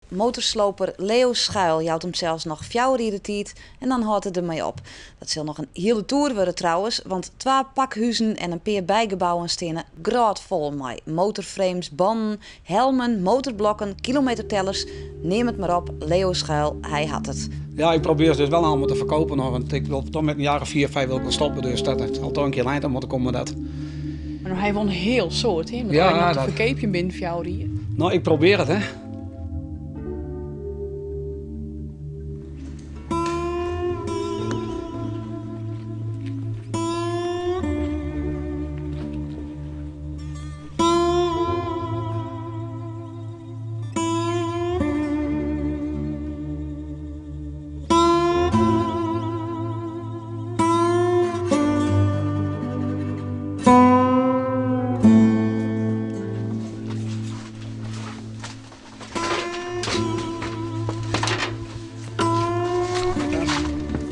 Motorsloper Leo Schuil jout himsels noch fjouwer jier de tiid en dan hâldt er dermei op. Dat sil noch in hiele toer wurde trouwens, want twa pakhuzen en in pear bygebouwen steane grôtfol mei motorframes, bannen, helmen, motorblokken, kilometertellers, neam it mar op, Leo Schuil, hy hat it. Ja, ik probeer ze dus wel allemaal te verkopen nog, want ik wil toch met een jaar of vier, vijf wil ik wel stoppen, dus dat zal toch een keer eind aan moeten komen dat. Mar no ha je wol in hiel soad, hè? Ja, dat dat... ferkeapjen binnen 4 jier. No, ik probeer it, hè.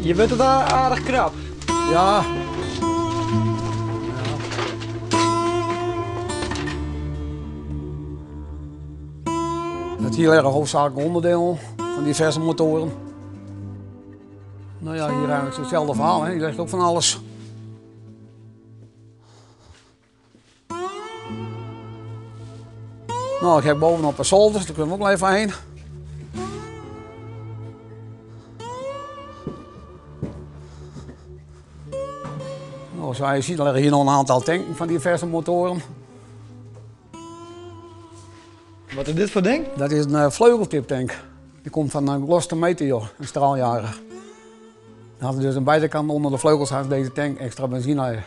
Je wurdt it aardich krap. Ja. Dat hier liggen hoofdzakelijk onderdelen van diverse motoren. Nou ja, hier eigenlijk hetzelfde verhaal, hè. Hier ligt ook van alles. Nou, ik heb bovenop een zolder, daar kunnen we ook nog even heen. Nou, zoals je ziet liggen hier nog een aantal tanken van diverse motoren. Wat is dit voor ding? Dat is een vleugeltiptank. Die komt van een Gloster Meteor, een straaljager. Dan hadden dus aan beide kanten onder de vleugels hadden deze tank extra benzine. Daar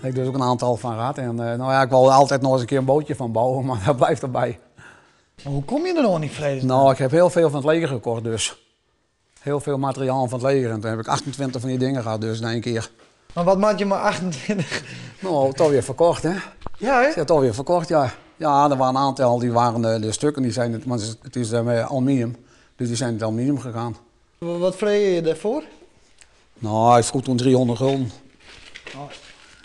heb ik dus ook een aantal van gehad. En nou ja, ik wil er altijd nog eens een keer een bootje van bouwen, maar dat blijft erbij. Maar hoe kom je er nog niet vrede? Nou, ik heb heel veel van het leger gekocht dus. Heel veel materiaal van het leger. En toen heb ik 28 van die dingen gehad dus in één keer. Maar wat maak je maar 28? Nou, toch weer verkocht, hè? Ja, hè? Ja, toch weer verkocht, ja. Ja, er waren een aantal, die waren de stukken, die zijn het, maar het is met aluminium. Dus die zijn het aluminium gegaan. Wat vreeg je daarvoor? Nou, ik vroeg toen 300 gulden. Oh.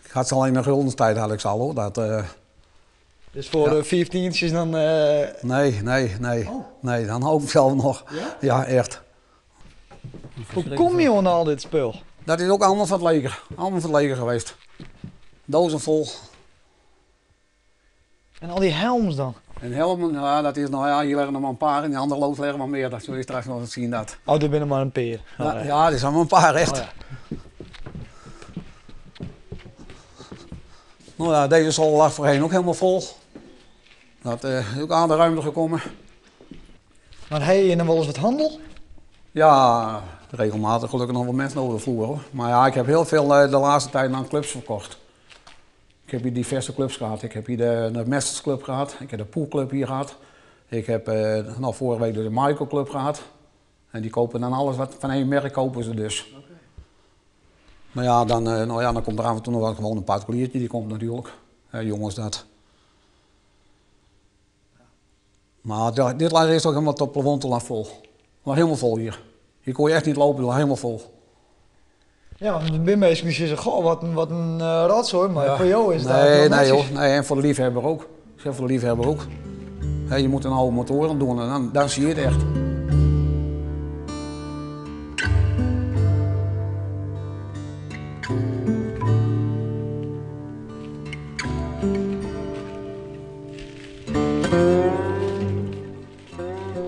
Ik had ze al in de guldenstijd, had ik ze al, hoor. Dat Dus voor ja. de 15'tjes dan Nee, nee, nee. Oh. Nee, dan ook zelf nog. Ja? Ja, echt. Hoe kom je aan al dit spul? Dat is ook allemaal van het leger. Allemaal van het leger geweest. Dozen vol. En al die helms dan? En helmen, ja, dat is, nou ja, hier liggen nog maar een paar en die andere loods liggen nog meer. Dat zul je straks nog eens zien. Dat. Oh, er binnen maar een peer. Ja, Oh, ja. ja, er zijn maar een paar, echt. Oh, ja. Nou ja, deze zolder lag voorheen ook helemaal vol. Dat is ook aan de ruimte gekomen. Maar heb je dan wel eens wat handel? Ja, regelmatig gelukkig nog wel mensen over de vloer, hoor. Maar ja, ik heb heel veel de laatste tijd aan clubs verkocht. Ik heb hier diverse clubs gehad. Ik heb hier de Masters Club gehad. Ik heb de Poolclub hier gehad. Ik heb vorige week de Michael Club gehad. En die kopen dan alles wat van één merk kopen ze dus. Oké. Maar ja, dan nou ja, dan komt er af en toe nog wel gewoon een particuliertje, die komt natuurlijk. Hè, jongens, dat. Maar dit lag eerst ook helemaal tot plafond lag vol. Het lag helemaal vol hier. Hier kon je echt niet lopen, het lag helemaal vol. Ja, want de binnenmeester die zeggen, goh, wat een rotzooi, maar Ja. voor jou is dat Nee, heel nee, netjes. hoor. Nee, en voor de liefhebber ook. Ik zeg voor de liefhebber ook. Hè, je moet een oude motoren doen en dan zie je het echt.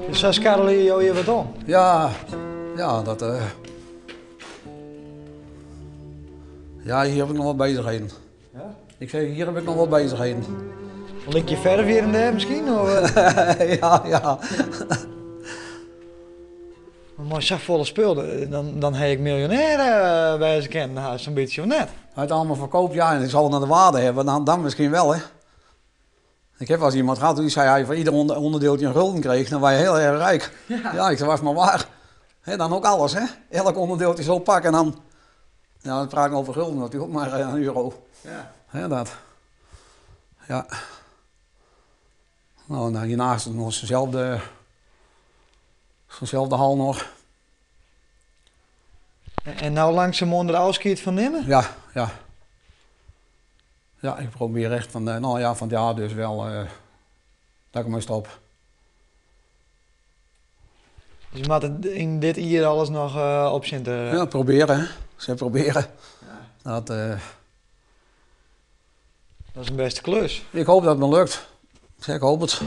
Dus zo scharrelen je jou hier wat om? Ja, ja, dat ja, hier heb ik nog wat bezigheden. Ja? Ik zeg, hier heb ik nog wat bezigheden. Lik je verf hier en daar misschien? Of? Ja, ja. Maar zo volle spul, dan heb ik miljonair bij zijn kennen, nou, zo'n beetje of net. Als het allemaal verkoopt, ja, en ik zal het naar de waarde hebben, dan misschien wel, hè. Ik heb wel eens iemand gehad, die zei, hij voor ieder onderdeeltje een gulden kreeg, dan was je heel erg rijk. Ja. Ja, ik zei, was maar waar. Hè, dan ook alles, hè. Elk onderdeeltje zo pakken en dan... Ja, dan praat ik over gulden natuurlijk, maar een euro. Ja. Hè, dat. Ja. Nou, en hiernaast nog zo'nzelfde hal nog. En nou langzaam onder de afscheid van nemen? Ja, ja. Ja, ik probeer echt van nou ja, van het jaar dus wel dat ik ermee stop. Dus je moatte yn dit jier alles noch op sjen te... Ja, probearje, hè. Se probearje. Dat, Dat is in bêste klus. Ik hoop dat it me lukt. Ik hoop it.